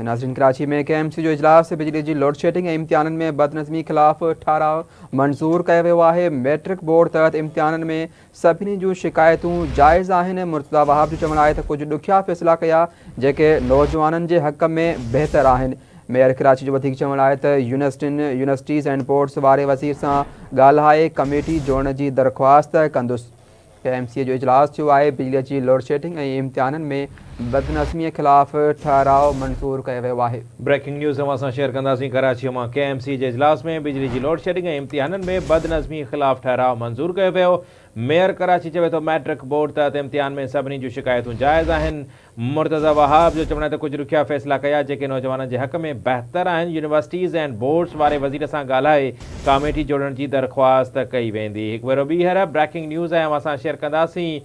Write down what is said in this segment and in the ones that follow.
ناظرين Karachi ۾ K M C جو اجلاس بجلي جي لوڊشيڊنگ ۽ امتحانن ۾ بدنظمي خلاف ٺهراء منظور ڪيو ويو آهي ميٽرڪ بورڊ تحت امتحانن ۾ سڀني جون شڪايتون جائز آهن مرتضيٰ وهاب جو چوڻ آهي ته ڪجهه ڏکيا فيصلا ڪيا جيڪي نوجوانن جي حق ۾ بهتر آهن ميئر ڪراچي جو وڌيڪ چوڻ آهي ته يونيورسٽين يونيورسٽيز اينڊ بورڊز واري وزير سان ڳالهائي ڪميٽي جوڙڻ جي درخواست ڪندس ڪي ايم سي جو اجلاس ٿيو آهي، بجلي جي لوڊشيڊنگ ۽ امتحانن ۾ بدنظمي خلاف ٺهراء منظور ڪيو ويو آهي. بريڪنگ نيوز اوهان سان شيئر ڪنداسين ڪراچي مان ڪي ايم سي جي اجلاس ۾ بجلي جي لوڊشيڊنگ ۽ امتحانن ۾ بدنظمي خلاف ٺهراء منظور ڪيو ويو، ميئر ڪراچي چوي ٿو ميٽرڪ بورڊ تحت امتحان ۾ سڀني جون شڪايتون جائز آهن، مرتضيٰ وهاب جو چوڻ آهي ته ڪجهه ڏکيا فيصلا ڪيا جيڪي نوجوانن جي حق ۾ بهتر آهن، يونيورسٽيز اينڊ بورڊز واري وزير سان ڳالهائي ڪاميٽي جوڙڻ جي درخواست ڪئي ويندي. هڪ ڀيرو ٻيهر بريڪنگ نيوز ۽ اوهان سان شيئر ڪنداسين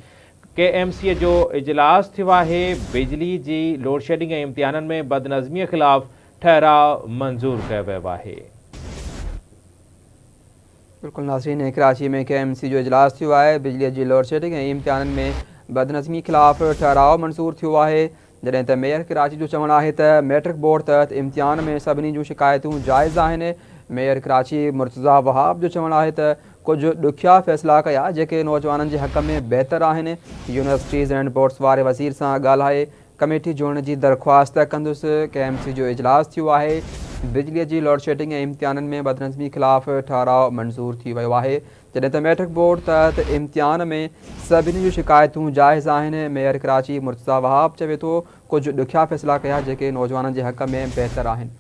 ڪي ايم سي جو اجلاس ٿيو آهي، بجلي جي لوڊشيڊنگ ۽ امتحانن ۾ بدنظمي خلاف ٺهراء منظور ڪيو ويو آهي. بلڪل ناظرين ڪراچي ۾ ڪي ايم سي جو اجلاس ٿيو آهي بجلي جي لوڊشيڊنگ ۽ امتحانن ۾ بدنظمي خلاف ٺهراء منظور ٿيو آهي جڏهن ته ميئر ڪراچي جو چوڻ آهي ته ميٽرڪ بورڊ تحت امتحان ۾ سڀني جون شڪايتون جائز آهن ميئر ڪراچي مرتضيٰ وهاب جو چوڻ آهي ته ڪجهه ڏکيا فيصلا ڪيا جيڪي نوجوانن جي حق ۾ بهتر آهن يونيورسٽيز اينڊ بورڊز واري وزير سان ڳالهائي ڪميٽي جوڙڻ جي درخواست ڪندس، ڪي ايم سي جو اجلاس ٿيو آهي، بجلي جي لوڊشيڊنگ ۽ امتحانن ۾ بدنظمي خلاف ٺهراء منظور ٿي ويو آهي، جڏهن ته ميٽرڪ بورڊ تحت امتحان ۾ سڀني جون شڪايتون جائز آهن، ميئر ڪراچي مرتضيٰ وهاب چوي ٿو ڪجهه ڏکيا فيصلا ڪيا جيڪي نوجوانن جي حق ۾ بهتر آهن.